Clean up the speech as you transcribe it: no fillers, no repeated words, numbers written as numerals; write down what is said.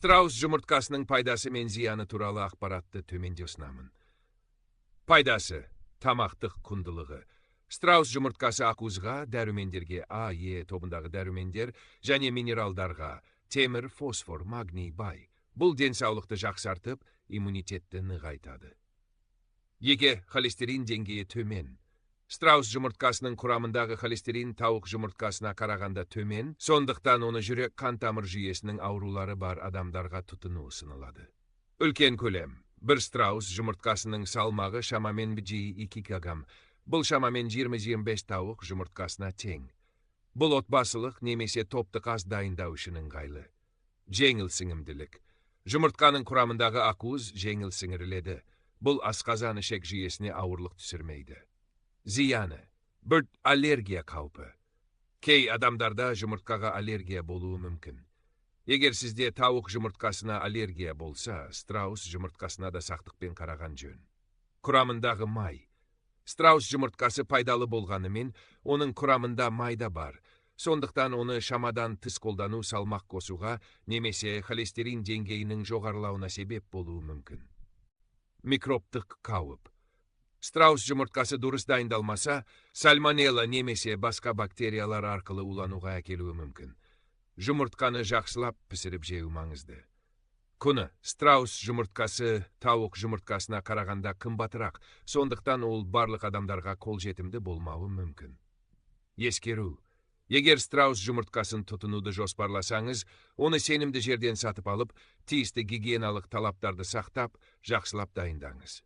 Страус жұмыртқасының пайдасы мен зияны туралы ақпаратты төменде ұсынамын. Пайдасы: тамақтық құндылығы. Страус жұмыртқасы ақуызға, дәрумендерге, А, Е тобындағы дәрумендер және минералдарға, темір, фосфор, магний бай. Бұл денсаулықты жақсартып, иммунитетті нығайтады. 2. Холестерин деңгейі төмен. Страус жұмыртқасының құрамындағы холестерин тауық жұмыртқасына қарағанда төмен, сондықтан оны жүрек қан тамыр жүйесінің аурулары бар адамдарға тұтыну ұсынылады. Үлкен көлем. Бір страус жұмыртқасының салмағы шамамен 2 килограмм. Бұл шамамен 20-25 тауық жұмыртқасына тең. Бұл отбасылық немесе топтық ас дайындау үшін ыңғайлы. Жеңіл сіңімділік. Жұмыртқаның құрамындағы ақуыз жеңіл сіңіріледі. Бұл асқазан ішек жүйесіне ауырлық түсірмейді. Зияны. 1. Аллергия қаупі. Кей адамдарда жұмыртқаға аллергия болуы мүмкін. Егер сізде тауық жұмыртқасына аллергия болса, страус жұмыртқасына да сақтықпен қараған жөн. Құрамындағы май. Страус жұмыртқасы пайдалы болғанымен, оның құрамында май да бар. Сондықтан оны шамадан тыс қолдану салмақ қосуға немесе холестерин деңгейінің жоғарылауына себеп болуы мүмкін. Микробтық қауіп. Страус жұмыртқасы дұрыс дайындалмаса, сальмонелла немесе басқа бактериялар арқылы улануға әкелуі мүмкін. Жұмыртқаны жақсылап пісіріп жеу маңызды. Құны: страус жұмыртқасы тауық жұмыртқасына қарағанда қымбатырақ, сондықтан ол барлық адамдарға қолжетімді болмауы мүмкін. Ескеру. Егер страус жұмыртқасын тұтынуды жоспарласаңыз, оны сенімді жерден сатып алып, тиісті гигиеналық талаптарды сақтап, жақсылап дайындаңыз.